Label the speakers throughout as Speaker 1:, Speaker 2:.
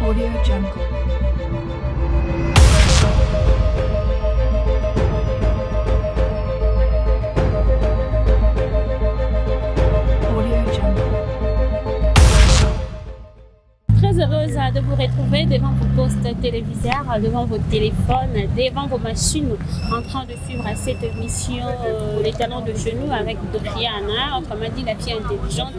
Speaker 1: Audio Jungle. Audio Jungle.
Speaker 2: Très heureuse de vous retrouver devant vos postes téléviseurs, devant vos téléphones, devant vos machines, en train de suivre cette émission euh, Les talents de genoux avec Doriana, autrement dit la fille intelligente.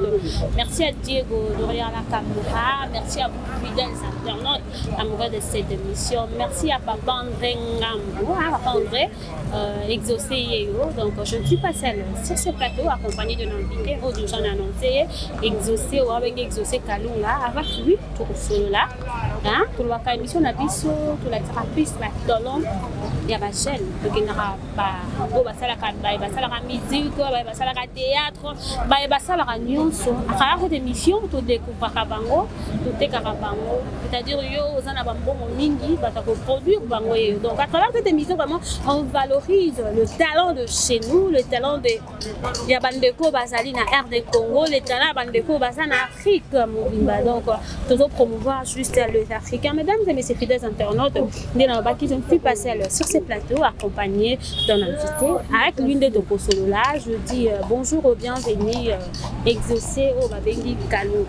Speaker 2: Merci à Diego derrière la caméra, merci à vous fidèles internautes amoureux de cette émission. Merci à Papa André Ngambo, hein, Papa André, euh, exaucé Yeo. Donc je ne suis pas seule sur ce plateau accompagnée de l'invité, oh, j'en ai annoncé, exaucé ou avec exaucé Kalunga, avec lui, tokosolola hein, tolobaka émission na biso tolakisaka plus batolon ya bajeune tokendaka oyo basalaka baye basalaka musique baye basalaka théâtre baye basalaka nyonso à travers cette émission todécouvraka bango totekaka bango c'est-à-dire yo oza na bambongo mingi bato ya koproduire bango yeyo donc à travers cette émission vraiment on valorise le talent de chez nous le talent de ya bandeko bazali na RD Congo le talent ya bandeko baza na Afrique mobimba donc tozo promouvoir juste les Africains mesdames et messieurs fidèles internautes nde na lobaki je ne suis pas seule sur ce plateau accompagné d'un invité avec l'une des tokosolola je dis euh, bonjour au bienvenue euh, exaucé oyo babengi Kalou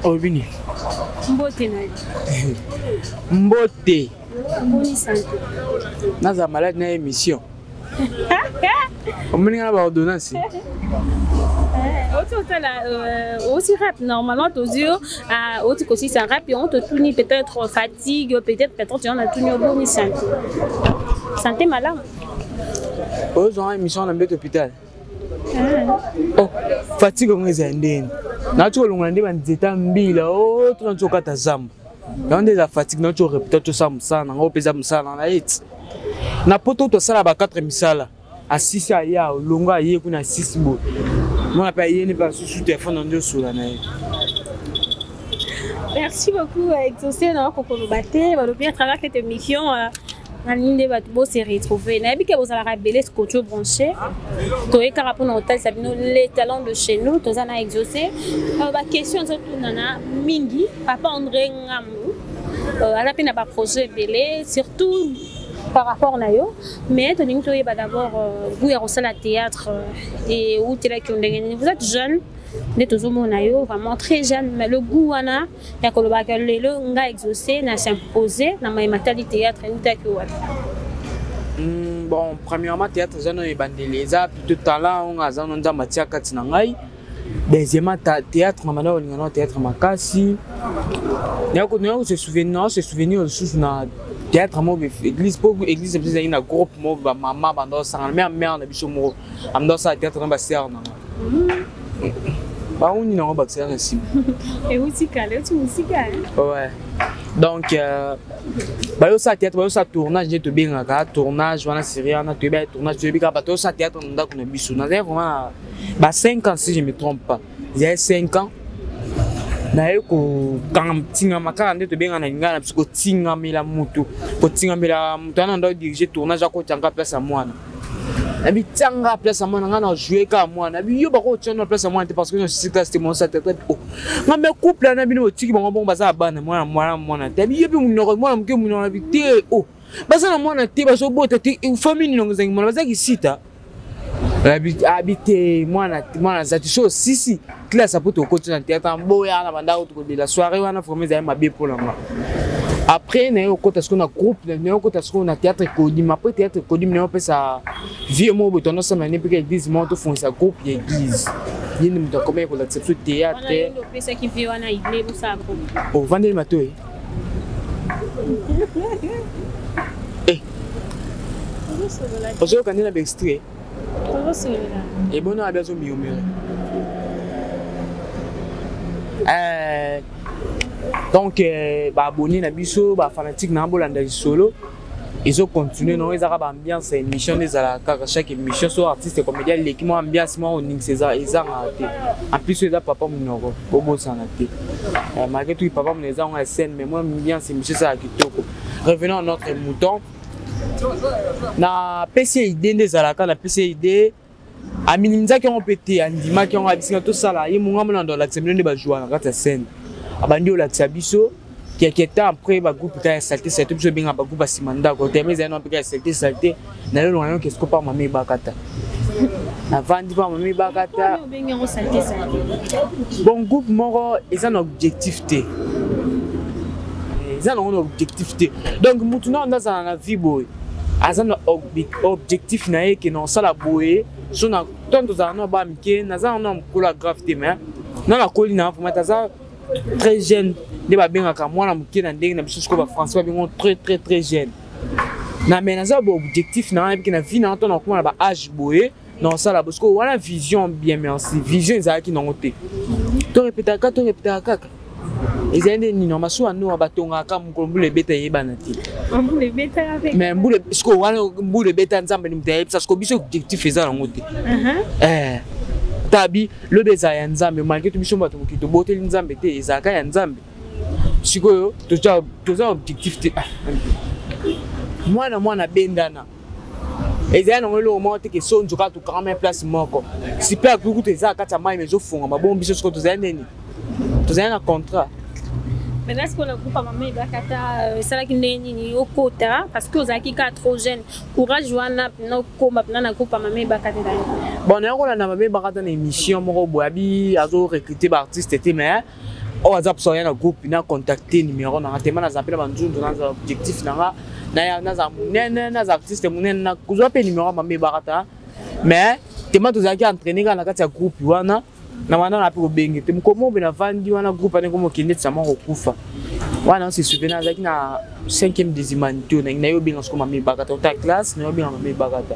Speaker 3: obini
Speaker 2: mbote na yo
Speaker 3: mbote
Speaker 2: boni santé
Speaker 3: naza malade na émission omoni nga na baordonnance
Speaker 2: eh, oti otala euh, oti rap normalement tozwi yo ah, oti kosisa rap yango totuni peut-être fatigue peut-être peut-être yango natuni yo boni santé santé malamu
Speaker 3: ozwanga émission na mbeto hôpital ah. oh fatigue yango ezala ndeni nauti kolongola nde banzeta mbila o oh, tona nti okata zamba yango nde eza fatigue nauti orepeta tosala mosala na ngai opeza mosala na ye ti na poto tosala ba 4 misala asisi aya olongo aye kuna asisi boye mwana mpe ayeni mpe asusu telefone na nde osola na ye
Speaker 2: Merci beaucoup, euh, Exaucé, na kokoloba te, balobi à travers cette émission, euh, nalingi nde bato bose retrouver nayebi ke bozalaka ebele scotcho branché toye kaka mpona kotalisa bino les talents de chez nous toza na exaucé euh, baquestion ezotunana mingi papa andré ngambu euh, aza mpe na baprojet ebele surtout par rapport na yo mais tolingi toyeba d'abord euh, goût ya kosala théâtre eutelaki yo ndenge nini vous êtes jeune nde tozomona yo vraiment très jeune mais le goût wana ya kolobaka lelo nga exaucé na s'impose na maye matali théâtre eutaki wapi
Speaker 3: hmm, bon premièrement théâtre eza nano ebandeli eza plutôt talent oyo aza no nzambe atia kati na ngai deuxièmement théâtre na banda kolinga nao théâtre makasi nayako se souvenir nao se souvenir lisusu na théâtre moko église mpo église biso ezalaki na groupe moko bamama banda osangana mare mare na biso moko amda osala théâtre na basere na nga bauni nango bakisaka na nsima
Speaker 2: euti kala euti mosika
Speaker 3: ouais donc euh, bayosala théâtre bayosala tournage nde tobengaka tournage wana série wana toyebi ya tournage toyebi kaka bato oyosala théâtre na ndako na biso nazali vraiment ba 5 ans si je me trompe pas ezali 5 ans naye kotingama kaka nde tobenga na lingala na biso kotingamela motu kotingamela motu wana ndo dirige tournage akotianga place ya mwana nabi tianga place ya mwana ngai na joue kaka mwana nabi yo bakotia na place ya mwana te parce que na classe te monsa te oh ngai me couple na bino botiki bango bongo baza na bana mwana mwana mwana te nabi yo mpe monoko mwana moke monoko nabi te oh baza na mwana te bazobota te famille nini yango ezangi mwana baza kisita abi te mwana mwana aza te so osisi classe apo tokoti na théâtre boya na bandako tokolela soirée wana vraiment ezali mabe mpo na nga après naye okota sikoyo na groupe naye okota sikoyo na théâtre kodim après théâtre kodim naye opesa vie moko boye tonosala ne mpeka église moko tofongisa groupe ya église ye nde moto akomaki kolakisa biso théâtre ovandeli matoi eh. ozoyoka nde na baextrait ebona abi azomurmure eh, donc eh, baabonné na biso bafanatique na bolanda lisolo ezo continuer non ezaka ba ambiance ya émission nde ezalaka kaka chaque émission so artiste comédien aleki mwa ambiance mwa oningisa eza ezangaka te en plus eza papa monoko bobosana te eh, malgré tout papa monoko eza yango ya scène mais mwa ambiance émission ezalaka kitoko revenons à notre mouton napesi ye idée nde ezalaka napesi ye idée aminimizaki yango mpe te andimaki yango abisinga tosala ye monga mona ndo alakisa bino nde bajoua na kati ya scène abandi olakisa biso Quelque temps après, bagroupe kaka ya saleté saleté, biso ebengaka bagroupe ya nsima ndako teme ezali na mpe kaka ya saleté saleté. Nalolonga nayoki esiko pa mama Ebakata, navandi pa mama Ebakata. Bon, groupe moko eza na objectif te, eza nango na objectif te. Donc mutu nao nde azala na vie boye, aza na objectif na ye ke na osala boye. So na ntango tozala na ba mike, naza nano na mokolo ya grave te, mais na nakoli na vraiment aza très jeune, nde babengaka mwana moke na ndenge na biso. Sikoyo bafrançais babengo très très très jeune na, mais naza ba objectif na nga na vie na nga, to nakoma na ba âge boye, na osala bo. Sikoyo wana vision, bien merci, vision ezalaki nango te. Torepetaka, torepetaka kaka, ezali nde nini? Masuwa noa batongaka, mokolo mbula ebeta eyebana te. Mais mbula sikoyo wana, mbula ebeta, Nzambe ni moto ayebisa. Sikoyo biso objectif eza nango te. Tabi lobi ezala ya Nzambe, malgré to biso bato mokili toboteli Nzambe te, ezalaka ya Nzambe. Sikoyo toza objectif te. Mwana mwana bendana ezali nango eloko moko te ke so nzoka tokangama place moko super kutu eza kati ya mai, ma ezofungama bongo. Biso sikoyo tozali nini? Tozali na contrat.
Speaker 2: Maintenant, ce qu'on a groupe mama Ebakata esalaki ndenge nini okota? Parce que ozalaki kaka trop jeune, courage wana mpena okoma mpena na groupe ya mama Ebakata ezali?
Speaker 3: Bon, naye kolanda mama Ebakata na émission moko boye, abi azorecrute baartiste te, mais oyo aza mposa oya na groupe, na contacte numéro nanga. Tema naza mpe na banzunzu, naza objectif nanga, naza monene, naza artiste monene, nakozwa mpe numéro ya mama Ebakata. Mais tema tozalaki entraîne kaka na kati ya groupe wana, na wana na mpe kobenge te. Mokolo mpe navandi wana, groupe wana ekomi okende ti sama kokufa wana. On se souvient, nazalaki na 5e des humanités, naye obenga siko mama Ebakata ota classe, naye obenga mama Ebakata,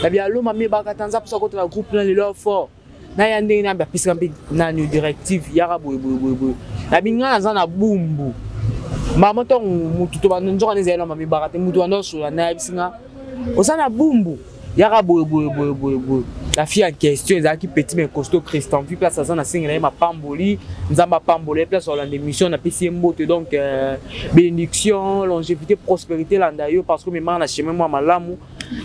Speaker 3: nabi: "Allo mama Ebakata, nza mposa kota na groupe na lelo fort, naya ndenge nani?" Apesaka mpe nani directive: "Yaka boye boye boye boye." Nabi: "Ngai naza na Bumbu, mama." Ntongo mutu to nzoka nde ezali na mama Ebakata, mutu wana osola, nayebisi nga: "Oza na Bumbu, yaka boye boye boye boye boye." La fille en question ezalaki petit mais costaud, Christian vi place aza, nasengela ye mapamboli, Nzambe apambola ye. Place olanda émission, napesi ye mbote. Donc bénédiction, longévité, prospérité elanda yo, parce que memaka na chemin mwa malamu.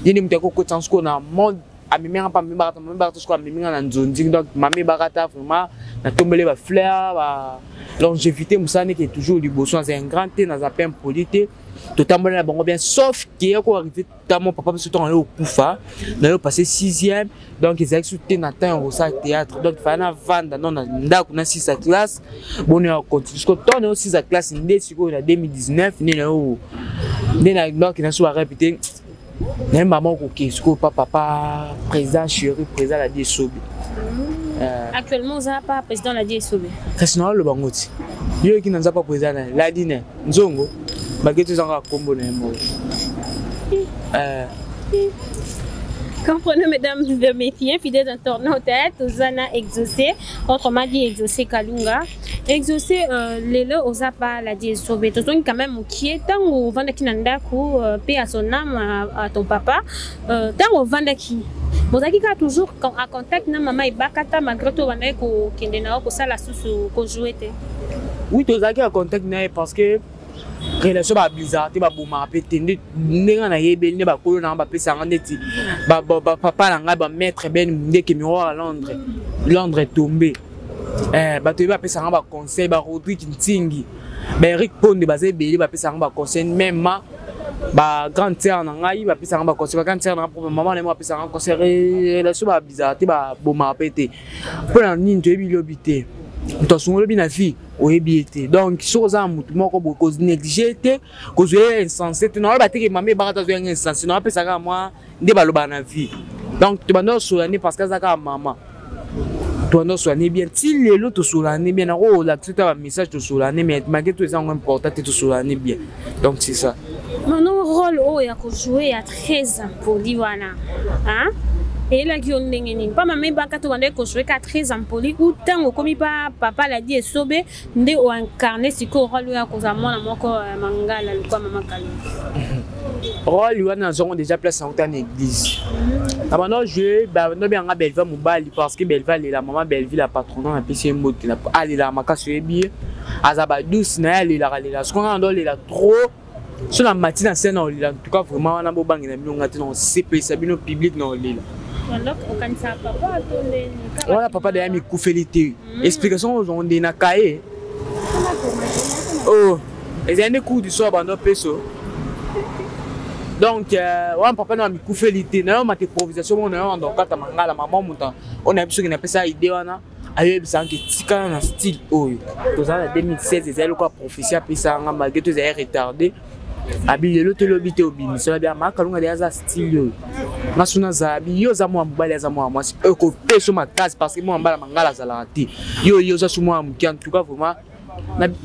Speaker 3: Ye nde moto yaki kokotisa sikoyo na monde, ameminga mpa amemaka, mamebaka sikoyo, ameminga na nzonzi. Donc mama Ebakata, vraiment natombeli bafleur, ba longévité, mosala ndeke toujours liboso. Naza un grand te, naza mpe impoli te, totambola na bango bien, sauf ke yako arrive tamo papa biso ntongo naye okufa, naye passé sixième. Donc ezalaki su te na temps ya kosala théâtre, donc faya navanda no na ndako, nasisa classe bono ya continue. Siko ntongo nayo sisa classe nde sikoyo na 2019 nde nayo nde donc naso barépété, naye mama okoke sikoyo pa papa président chéri, président Ladi Esobe.
Speaker 2: Actuellement oza pa président Ladi Esobe?
Speaker 3: Kasi naoloba ngo ti yo yoki, naza pa président na Ladi ne nzongo baketi, ezanga kombo na ye moko.
Speaker 2: Comprenez, mesdames et messieurs, fidèles internautes, tozana Exaucé, autrement dit Exaucé Kalunga. Exaucé, lelo oza pa Ladi Esobe. Tozongi quand même mokie, ntango ovandaki na ndako, paix à son âme, à ton papa, ntango ovandaki, bozalaki kaka toujours en contact na mama Ebakata, malgré to obandaki kokende na yo kosala susu kojouer te?
Speaker 3: Oui, tozalaki en contact na ye, parce que relation babizaka te, babomaka mpe te. Ndenge nayebeli nde bakolo na nga bapesaka ndeti bapapa na ngai, bamaître Ben Mundeke, miroir à Londres, Londres tombe, bato oyebi, bapesaka nga baconseil, baRodrigue Ntingi, baEric Ponde, baza ebele bapesaka nga baconseil. Même ma bagrande sœur na ngai bapesaka nga baconseil, bagrande sœur na nga propre, mama na ye mo bapesaka nga conseil. Relation babizaka te, babomaka mpe te. Mpona nini? Toyebi lobi te, moto asungolobi na vie oyebi ye te. Donc soki oza na motu moko boye, konéglige te, kozwa ye insensé te. Naoloba teke mama Ebaka te azwa yanga insensé, naopesa kaka mwa nde balobaka na vie. Donc tobanda osola nde parce que aza kaka mama, tobanda osola ne bien ti lelo, tosola ne bien. Nako olakisi ta bamessage, tosola ne, mais malgré tout eza yango important te, tosola ne bien. Donc c'est ça.
Speaker 2: Maintenant, rôle oyo ya kojouer ya très impoli wana, hein? Eyelaki yo ndenge nini? Mpa mama Ebaka to bandaki kojouer ka très impoli, ou ntango okomi pa papa Ladi Esobe nde oincarne sikoyo rôle oyo ya kozala mwana moko ya mangala lokwa mama Kalunga?
Speaker 3: Rôle wana nazongo déjà place yango ta na église, na bando jouer, bando benganga Belva mobali, parce que Belva alela mama Belvi la patrona, napesi ye mbote, alelaka makasi, oyebi ye, aza badouce na ye, alelaka lela. Soki nga nando alela trop, so na mati na scène na olela. En tout cas vraiment wana bobangela bino nga te, na osepelisa bino public na olela. Wana papa daya mikufeli te, explication ozongo nde na kaye oh. Ezali nde cours du soir bando peso. Donc wana papa na mikufeli te na yo mate improvisation moko na yo ando kata mangala mama moto oyo nayebi soki napesa idée wana ayebisaka ke tikala na style oyo tozala na 2016 ezali lokola prophétie apesaka nga malgré to ezali retardé abi lelo tolobi te obimisa abi amakalunga de aza style oyo nga so nazala bi yo oza mwana mobali aza mwana mwasi ekopesa makasi parce que mwana mobali mangala azalaka te yo yo oza so mwana moke en tout cas vraiment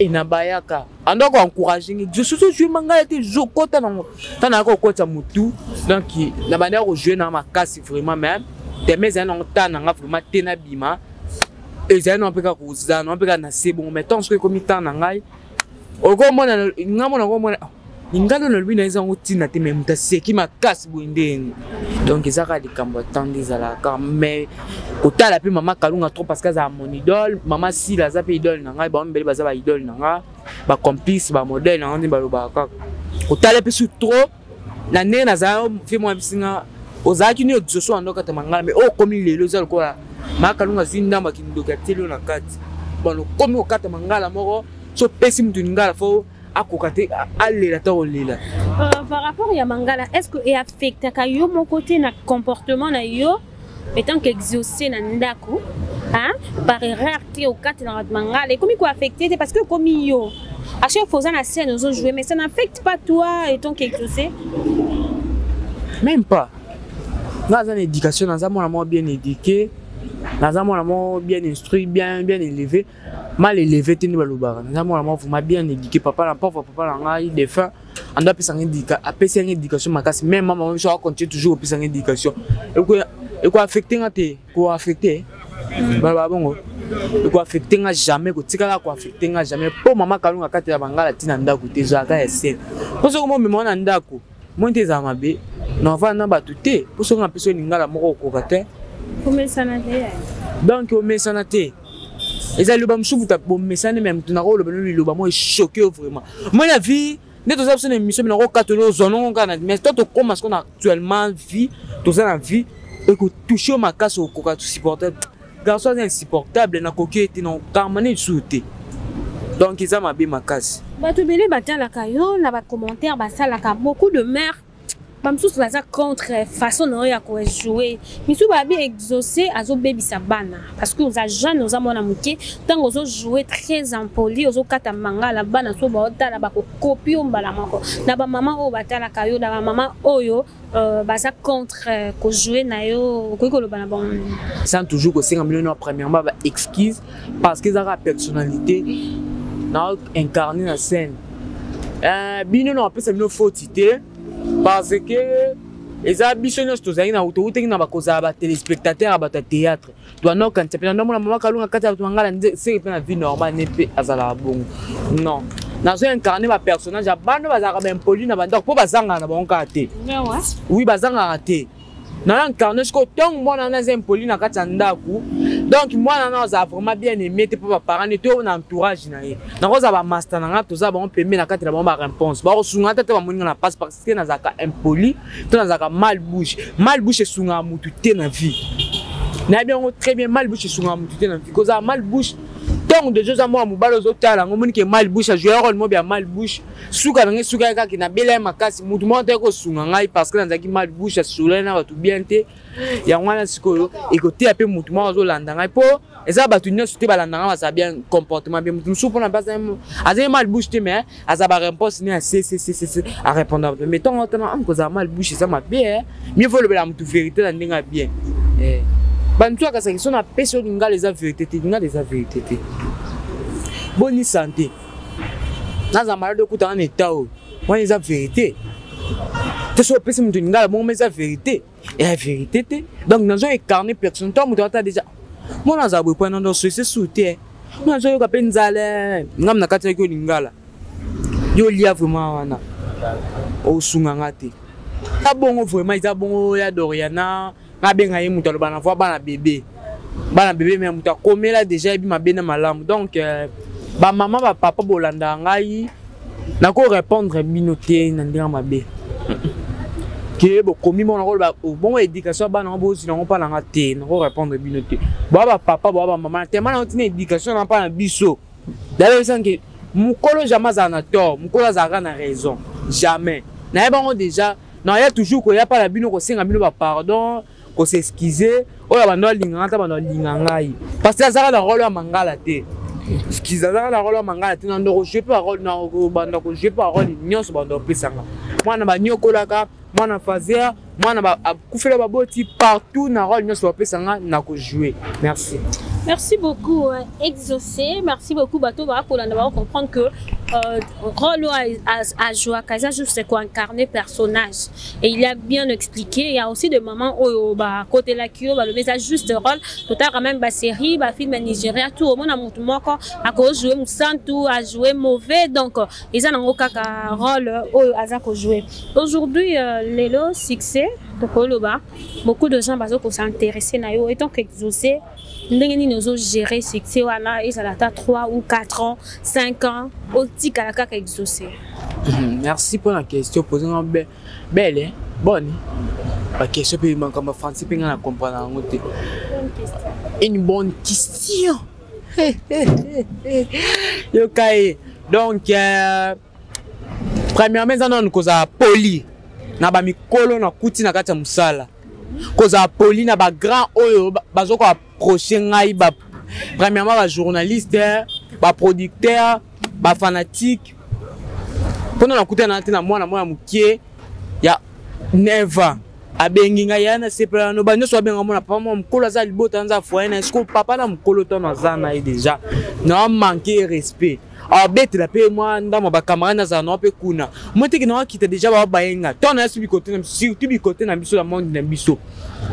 Speaker 3: nabayaka ando ko encourager ngi je suis jouer mangala te zokota nango ntango nayaka kokota motu donc na bandaki kojouer na makasi vraiment mais teme ezali nango ntango nanga vraiment te nabima ezali nango mpe kaka kozala nango mpe kaka na se bongo mais ntango soki ekomi ntango na ngai okomona nga mona okomona lingala nalobi na eza yango ntina te mais moto aseki makasi boye ndenge donc eza kaka likambo ya temps nde ezalaka kaka mais kotala mpe mama Kalunga trop parce que azala mon idole, mama Sila aza mpe idole na ngai, bango mibale baza ba idole na ngai, bacomplice, bamodèle na ngai nde balobaka kaka kotala mpe su trop na ndenge nazala fe mwa bisinga ozalaki nini ozoso ando kata mangala mais oyo okomi lelo eza lokola mama Kalunga azwi ndambo ya kindoki atieli yo na kati bon okomi kokata mangala moko so opesi motu lingala fo akoka te alela ta kolela.
Speaker 2: Par rapport ya mangala, est ce que eaffectaka yo moko te na comportement na yo étant que exaucé na ndako, hein? Par erreur te okatelaka mangala ekomi koaffecte te parce que ekomi yo à chaque fois oza na scène ozojouer, mais ça n'affecte pas toi étant qu'exaucé?
Speaker 3: Même pas. Nga aza na éducation, naza mwana moko bien éduqué, naza mwana moko bien instruit, bien, bien élevé, mal élevé te nde balobaka. Naza mwana moko vraiment bien éduqué. Papa na pauvre papa na ngai défunt ando apesanga, apesi yanga éducation makasi. Même mama biso acontinue toujours kopesanga éducation. Ekoaffecte nga te, koaffecte baloba bongo, ekoaffecte nga jamais, kotikala koaffecte nga jamais mpo mama Kalunga kati ya bangala ntina ndako te, ezalaka ya scène. Mpo soki momema na ndako moi te ezala mabe na ovanda na bato te, mpo soki napesi yo lingala moko okoka te.
Speaker 2: Omesana te.
Speaker 3: Donc omesana te, eza liloba mosusu moto bomesani me moto nakoloba no liloba moko echoque yo vraiment. Moi na vie nde toza biso na émission me nakokatela ozwa nongo kaka, mais to tokóma siko na actuellement vie toza na vie ekotouche yo makasi, okoka tosupporter garçon aza insupportable, nakoki ete na okarmane lisusu te, donc eza mabe makasi.
Speaker 2: Bato ebele batalaka yo na bacommentaire, basalaka beaucoup de mare, bamosusu baza contre façon na oyo ya kojouer, misusu babi exaucé azobebisa bana parce que oza jeune, oza mwana moke, ntango ozojouer très impoli, ozokata mangala, bana so baotala bakokopi yo mbala moko. Na bamama oyo batalaka yo, na bamama oyo baza contre kojouer na yo, okoki koloba na bango?
Speaker 3: Sans toujours kosenga bino na premièrement ba excuse parce que ezaka personnalité na incarné na scène. Bino na bapesa bino faute te parce que eza biso nyonso tozalaki na toutaki na bakozala batéléspectateur ya bato ya théâtre, toanda okanisa mpe nandomona mama Kalunga kati ya bato mangala seke mpe na vie normale ne mpe azalaka bongo. Non, nazo incarne bapersonnage ya bano bazalaka baimpoli na bandako mpo bazangaka na bango kaka te. Oui, bazangaka te. Nana incarne sikoyo ntongo mwana wana aza impoli na kati ya ndako, donc mwana wana azala vraiment bien aimé te mpo baparent ne to na entourage na ye. Nakozala bamaster na nga, toza bango pembe na kati na bango, baréponse bakosunga te te bamoninga na passe parce que nazalaka impoli to nazalaka mal bouche. Mal bouche esungaka motu te na vie, nayebi yango très bien. Mal bouche esungaka motu te na vie. Kozala mal bouche ntongo deja oza mwana mobali, ozotala yango, omoni ke mal bouche ajoue rôle mobi ya mal bouche, suka na ngai suka ye kaka nabela ye makasi, motu moko te kosunga ngai parce que nazalaki mal bouche, asolai na bato bien te. Yango wana sikoyo ekoteya mpe motu moko azolanda ngai, mpo eza bato nyonso te balanda ngai bazala bien comportement bien. Motu mosusu mpona mpe azali mal bouche te, mais aza baréponse ne ya cccc arépondre, mais ntongo otana kozala mal bouche eza mabe, mieux vaut olobela motu vérité na ndenge ya bien. Bantu akasaki so napesi oyo lingala eza vérité te, lingala eza vérité te. Boni santé, naza malade, okutanga na état oyo wana eza vérité te. So opesi moto lingala bongo eza vérité, eya vérité te. Donc nazo incarner personne to moto ata déjà mwana azala boye po nando so ese su te, mwana azoyoka mpe nzala ngam na kati yaki yo lingala yo lia vraiment wana osunganga te. Eza bongo vraiment, eza bongo ya Doriana, nabenga ye moto aloba na voi bana bébé, bana bébé, mais moto akomela déjà yebi mabe na malamu. Donc bamama, bapapa bolandaka ngai, nakorépondre bino te na ndenge mabe ke bokomi mo nakoloba bongo éducation ya bana ngo bozwi nango mpa nanga te. Nakorépondre bino te, boa bapapa, boa bamama, tema nango ntina éducation na mpa na biso. Dayebisanke Mokolo jamais azala na tort, mokolo azalaka na raison. Jamais. Nayeba yango déjà, naya toujours koya pa na bino kosenga bino ba pardon, ko s'excuser, oyo bando alinga nga ta bando alinga ngai. Parce que azalaka na rôle ya mangala te. Excuse, azalaka na rôle ya mangala te, na ndoko jouer pa rôle, na bando ko jouer pa rôle nyonso bando opesanga. Mwana ba nyokolaka, mwana fazer, mwana ba akufela baboti partout na rôle nyonso bapesanga na ko jouer. Merci.
Speaker 2: Merci beaucoup Exaucé, merci beaucoup bato ba kolanda ba comprendre que rôle a joué kaza juste ko incarner personnage et il a bien expliqué. Il y a aussi des mamans oyo ba côté la kyo ba le ça juste rôle total quand même ba série ba film Nigeria tout au monde a mutu moko a ko jouer musantu a jouer mauvais donc ils en ont kaka rôle oyo aza ko jouer. Aujourd'hui lelo succès tokoloba beaucoup de gens bazo ko s'intéresser na yo étant qu'Exaucé ndenge nini ozo gérer succès wana ezala ata 3 ou 4 ans 5 ans otikala kaka Exaucé?
Speaker 3: Merci pour la question posée en belle hein? Bonne la question pe makambo français pe nga na comprendre yango te. Une bonne question. Yokaye. Donc premièrement eza nanu kozala poli na ba mikolo na kuti na kati ya mosala, kozala poli na ba grand oyo bazo ko approcher ngai, ba premièrement ba journaliste, ba producteur, ba fanatique. Mpona nakutana te na mwana mwana mokie ya 9 ans abengi ngai ya na sepela no ba nyonso abenga mona papa mwa mokolo aza libota nza foyer na siko papa na mokolo tano aza na ye déjà na manquer respect abetela mpe mwa ndambo ba camarade nazala na mpe kuna moi teke na wakita déjà ba bayenga to na biso bikote na biso surtout bikote na biso na monde na biso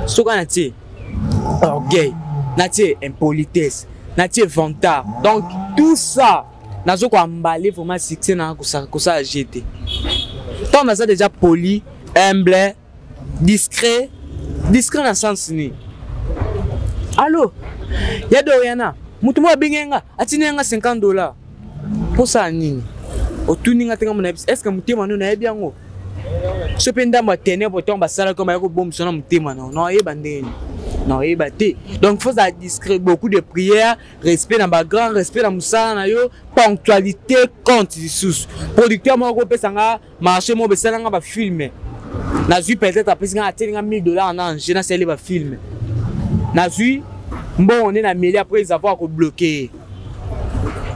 Speaker 3: soka na tie orgueil na tie impolitesse na tie vantard donc tout ça nazo ko emballer vraiment succès na kosala GT tant naza déjà poli humble discret discret na sens ni allo ya Doriana mutu moko abengi nga atindi nga $50 mposa nini otuni nga te nga mona est-ce que motema no nayebi yango so mpe ndambo ya ténèbre ntango basalaki baya kobomisa na motema na naoyeba ndenge naoyeba te donc faut ozala discret beaucoup de prières respect na ba grand respect na mosala na yo ponctualité compte lisusu producteur moko kopesa nga marché moko besala nga bafilme nazwi peut-être apesi nga ateli nga $1000 na ange nasali bafilme nazwi mbongo nde na meli après avoir kobloke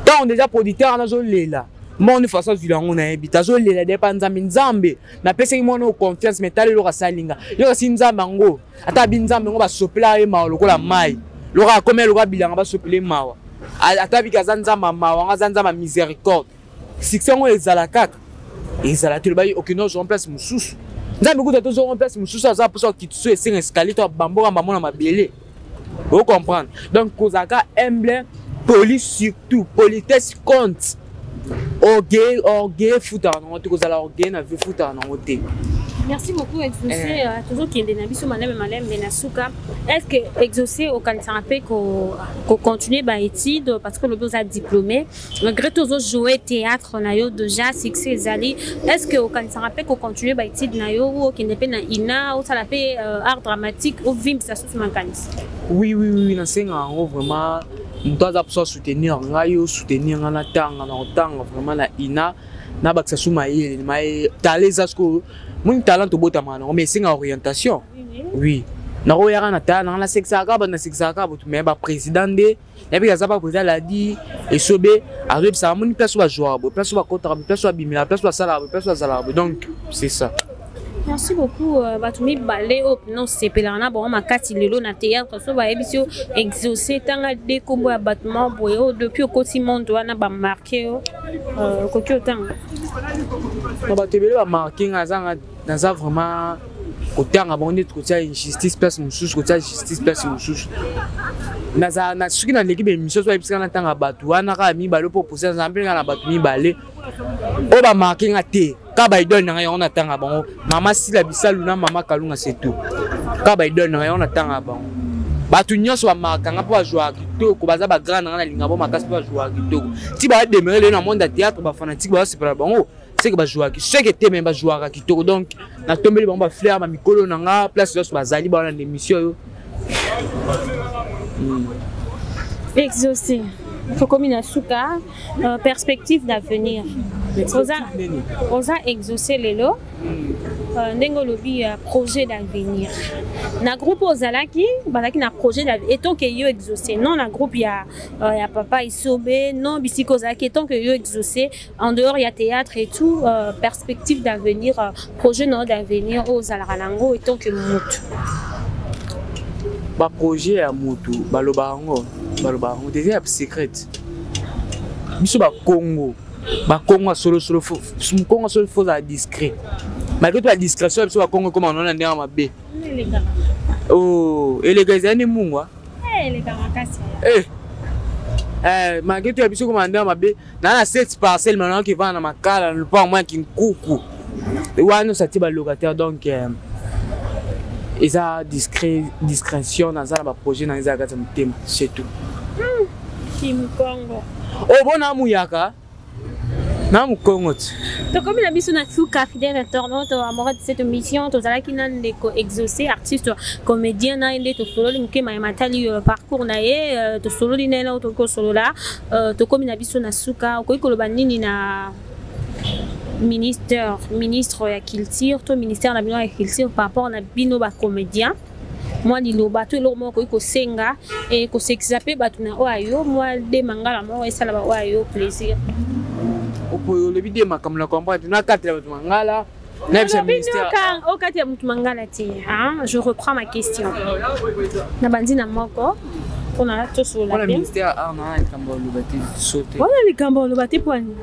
Speaker 3: ntango déjà producteur wana azolela mbongo nde façon azwila yango nayebi te azolela de pa nzambe nzambe napesaki mwana oyo confiance mais tala eloko asali nga eloko asi nzambe yango ata abi nzambe yango basopela ye mawa lokola mai lokola akomi lokola bilanga basopela ye mawa ata biki aza nzambe ya mawa yango aza nzambe ya miséricorde succès yango ezala kaka ezala te lobai okende ozwa place mosusu nzambe kuta tozwa place mosusu aza mposa okiti so esenga escalier to abamboka mbambo na mabele ocomprendre donc kozalaka humble poli surtout politesse compte orgueil orgueil futaka nango te kozala orgueil na vie futaka nango te.
Speaker 2: Merci beaucoup Exaucé. Toujours kende na biso malembe malembe na suka. Est-ce que Exaucé okanisaka mpe ko continuer ba études parce que lobi oza diplômé malgré tout ozo jouer théâtre na yo déjà succès ezali est-ce que okanisaka mpe ko continuer ba études na yo ou okende mpe na INA osala mpe art dramatique ovimbisa susu makanisi?
Speaker 3: Oui oui oui nasenga yango vraiment moto aza mposa soutenir ngai yo soutenir ngai na tanga na kotanga vraiment na INA na bakisa su mayele maye tala eza sikoyo moni talent tobotamaka nango mais esenga orientation oui nakoyaka na tala nanga nasekisaka kaka bato nasekisaka kaka bato mais baprésident nde nayebi aza pa président aladi esobe azoyebisaka moni place oyo bazwaka boye place oyo bakotaka boye place oyo babimelaka place oyo basalaka boye place oyo bazalaka boye donc c'est ça.
Speaker 2: Merci beaucoup bato mibale oyo mpena osepelaka na bango makasi lelo na théâtre so bayebisi yo Exaucé tanga de kombo ya bato moko boye oyo depuis okoti monde wana bamarke yo okoki otanga?
Speaker 3: Bato ebele bamarke nga naza vraiment kotanga bango neti kotia injustice place mosusu kotia justice place mosusu nazala soki naleki baémission so bayebisika natanga bato wana kaka mibale mpo oposa nazala mpe nga na bato mibale oyo bamarke nga te kaka baidole na ngai yango natanga bango mama Sila Bisalu na mama Kalunga c'est tout kaka baidole na ngai yango natanga bango bato nyonso bamarka nga mpo bazwaka kitoko baza bagrand na ngai nalinga bo makasi mpo bazwaka kitoko ti bademere lelo na monde ya théâtre bafanatike bazosepela bango seke bazwaka seke te me bazwaka kitoko donc natombeli bango bafleur bamikolo na nga place nyonso bazali bawana na émission oyo.
Speaker 2: Exaucé. Tokomi na suka. Perspective d'avenir, oza Exaucé lelo, ndenge olobi, projet d'avenir na groupe ozalaki, bazalaki na projet étant que yo Exaucé, non na groupe ya papa Isobe, non, bisika ozalaki étant que yo Exaucé, en dehors ya théâtre et tout, perspective d'avenir, projet na d'avenir oyo ozalaka nango étant que motu?
Speaker 3: Baprojet ya motu, baloba yango, baloba yango te, eza ya secrète. Biso Bakongo, Bakongo ya solosolo, mokongo ya solo fo ozala discret. Malgré to ya discrétion ya biso Bakongo ekoma nona ndenge mabe. Oh, eleka ezali nde mungwa. Malgré to ya biso ekoma na ndenge mabe. Naa na sept parcelle manaki evanda na Makala, na lopango mwa ya Kinkuku wana nyonso atie balocataire. Donc eza discret, discrétion. Naza na baprojet na eza kati ya motema, c'est tout.
Speaker 2: Kimkongo.
Speaker 3: Obona muyaka na mokongo ti.
Speaker 2: Tokomi na biso na suka, fidèle internaute, amoureux de cette émission. Tozalaki na ndeko Exaucé, artiste comédien. Na ye nde tosololi moke mayema tali parcours na ye. Tosololi na ye na tokoki kosolola. Tokomi na biso na suka. Okoki koloba nini na ministère, ministre ya culture to ministère na bino ya culture par rapport na bino bacomédien? Mwa liloba to eloko moko okoki kosenga e kosekisa mpe bato na oyo ayo, mwa de mangala moko esala ba oyo ayo plaisir.
Speaker 3: Olobi de makambo na comprendre, nakatela bato mangala, nayebisa ministère.
Speaker 2: Okati ya motu mangala te. Je reprends ma question na bandi na moko mpona tosolola.
Speaker 3: Ministère art na likambo oloba te, so te.
Speaker 2: Wana likambo oloba te poani?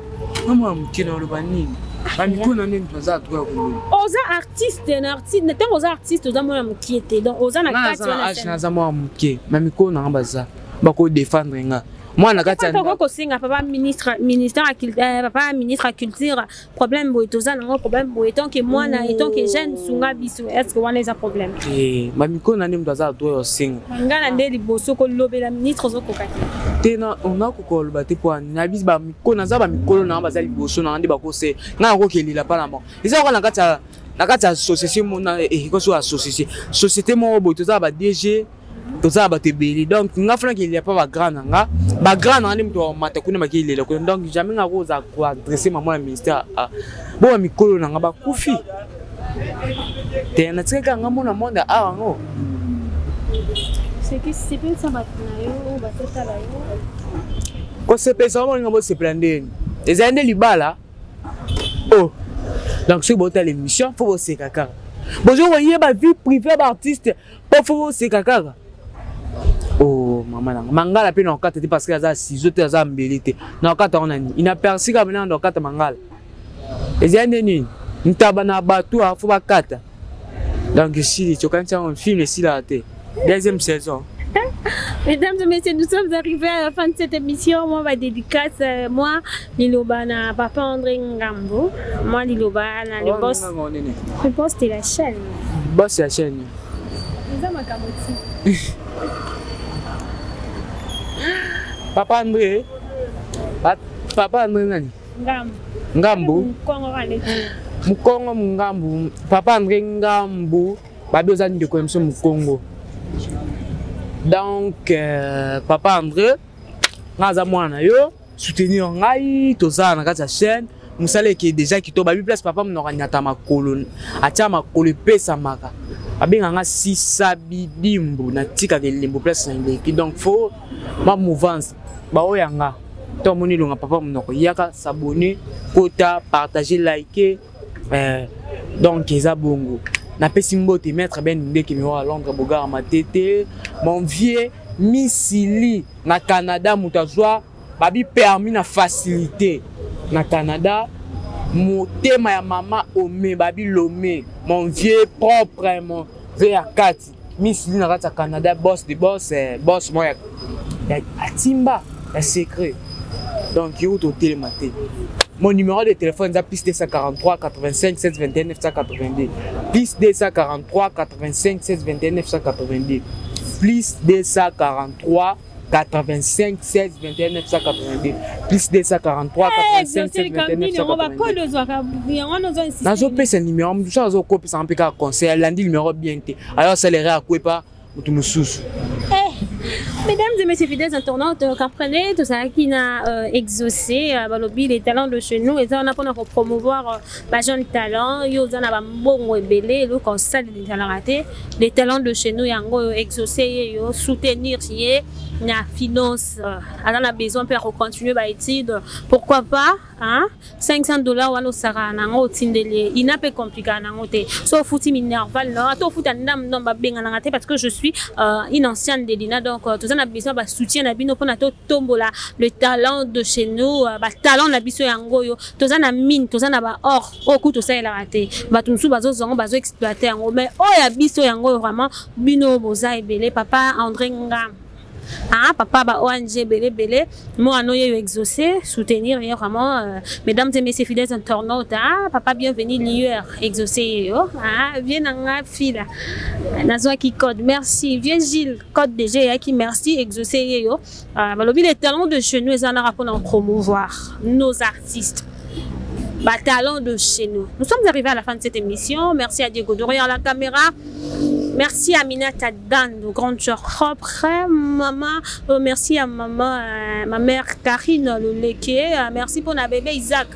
Speaker 3: Mama moke na oloba nini? Bamikolo nde moto aza droit ya koloba.
Speaker 2: Oza artiste na artiste, ntango oza artiste, oza mwana mokie te, donc oza na kati.
Speaker 3: Wana naza mwana moke, ma mikolo nanga baza bakodefendre nga mwana kati.
Speaker 2: Ya kosenga papa ministre, ministère, papa ministre ya culture, problème boye toza nango, problème boye, tant que mwana, tant que jeune, sunga biso. Est ce que wana eza problème?
Speaker 3: Bamikolo na nde moto aza droit ya kosenga.
Speaker 2: Nga na nde liboso kolobela ministre ozokoka
Speaker 3: te. Te, nakoka koloba te mpo na biso bamikolo, naza bamikolo nanga baza liboso nanga nde bakose. Ngai nakokelela mpa na bango. Eza kaka na kati ya société, ekoso ya société moko boye, toza ba DG, toza na bato ebele. Donc nga fana kelela mpa bagrand na nga, bagrand na nga nde moto amata kuna, bakelela kuna. Donc jamais nga kozala koadresse mama na ministère bo bamikolo na nga bakufi te. Natikaki nga mona monde awa yango.
Speaker 2: Sepelisa bato na yo bazotala yo.
Speaker 3: Kosepelisa bamoninga, bosepela ndeni? Ezali nde libala. Oh, donc soki botala émission, fo boseka kaka. Bozo koyeba vie privée ya baartiste mpo fo boseka kaka. Oh, mama nanga, mangala mpe na okata te, parce que aza ciseau te, aza mbeli te. Na okata ngo nani inaperçu kaka na okata mangala, ezali nde nini? Ntaba na bato fo bakata. Donc esili, tokanisi yango film esilaka te, deuxième saison.
Speaker 2: Mesdames et messieurs, nous sommes arrivés à la fin de cette émission. Moi, ma dédicace, moi, liloba na papa André Ngambo. Moi, liloba na le boss. Le boss de la chaîne.
Speaker 3: Boss de la chaîne.
Speaker 2: Nous avons un.
Speaker 3: Papa André. Papa André nani?
Speaker 2: Ngambo.
Speaker 3: Ngambo.
Speaker 2: Mukongo.
Speaker 3: Mukongo Ngambo. Papa André Ngambo. Babi oza ndeko ya biso Mukongo. Donc papa André, nga aza mwana na yo, soutenir ngai, tozala na kati ya chaîne, mosala eke déjà kitoko. Babi place papa monoko anyata makolo, atia makolo epesamaka. Babenganga sisa bidimbu, natikaka elembo place na eleki. Donc fo ma mouvance baoya nga to amoni elonga papa monoko, yaka s'abonner, kota, partager, liker. Donc eza bongo. Napesi mbote maître Ben Ndeke Miroir à Londres, Bogara Matete, mon vieux Misili na Canada, moto azwa babi permis na facilité na Canada, motema ya mama Ome, babi Lome, mon vieux propre, mon vieux ya kati Misili na kati ya Canada, boss de boss, boss moko ya atimba ya secret. Donc yo totelema te. Mon numéro de téléphone est plus 243 85 721 982, plus 243 85 721 982, plus 243 85 16 21 982, plus 243 85 16 21 982. Nazopesa numéro, mosusu azokopesa mpe kaka conseil, alandi numéro bien te, alors asalere akwepa moto mosusu.
Speaker 2: Mesdames et messieurs fidèles internautes, comprenez, tozalaki na Exaucé, balobi les talents de chez nous, eza wana mpona kopromouvoir bajeune talent. Yo oza na bambongo ebele, eloko osaleli ezalaka te. Les talents de chez nous yango oyo, Exaucé ye yo soutenir ye na finance, aza na besoin mpe ya kocontinue baétude, pourquoi pas, hein? 500 $ wana osakaka nango, otindeli ye, ina mpe compliquaka nango te. So ofuti minerval na ata ofuta ndambu ndambu, babenganaka te, parce que je suis une ancienne de l'INA. Donc toza na besoin basoutien na bino mpona totombola le talent de chez nous, batalent na biso yango oyo. Toza na mine, toza na baor oyo ku tosalelaka te. Bato mosusu bazozwa yango, bazoexploite yango, mais oyo ya biso yango oyo. Vraiment, bino boza ebele. Papa André Ngam, ah, papa ba ONG ebele ebele, mwana oyo Exaucé, soutenir ye vraiment. Mesdames et messieurs fidèles internautes, ah, papa bienvenu lieur Exaucé yo, ah, vie na nga fila nazwaki code. Merci vieux Gilles, code DG eyaki. Merci Exaucé ye yo. Ah, balobi les talents de chez nous eza naka mpona promouvoir nos artistes, talent de chez nous. Nous sommes arrivés à la fin de cette émission. Merci à Diego derrière la caméra. Merci à Minata Dan, grande sœur propre. Maman, merci à maman, ma mère Karine Leleke. Merci pour na bébé Isaac.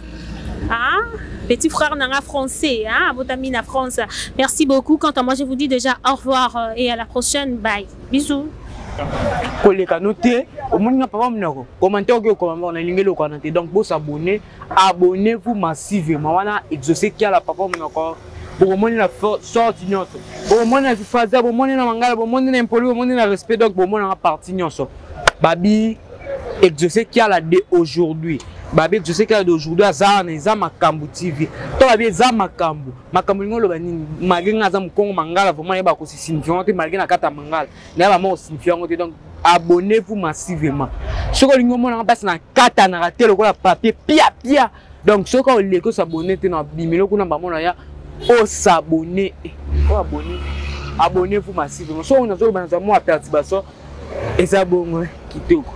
Speaker 2: Ah, petit frère nanga français, hein, abotami na France. Merci beaucoup. Quant à moi, je vous dis déjà au revoir et à la prochaine. Bye. Bisous.
Speaker 3: Koleka no te, omoni nga papa monoko commentaire oki okoma nalingi eloko wana te. Donc bosabonner, abonnez-vous massivement. Wana Exaucé Kiala, papa monoko. Bokomoni na sorte nyonso, bomoni na faza, bomoni na mangala, bomoni na impoli, bomoni na respect. Donc bomonanga parti nyonso. Babi Exaucé Kiala de aujourd'hui, babi Exaucé Kiala de aujourd'hui aza wana. Eza Makambo TV to babi eza makambo. Makambo lingi oloba nini? Malgré nga aza mokongo mangala, vraiment yeba kosignifie yango te. Malgré na kati ya mangala nayeba ma kosignifie yango te. Donc abonnez-vous massivement soki olingi omonanga mpasi na katanaka te lokola papier pia pia. Donc soki oleki osabonner te na bimelo kuna, bamona ya osabonner o abonner, abonnez-vous massivement. Soki nazoloba nazwa mwa perturbation, eza bongo kitoko.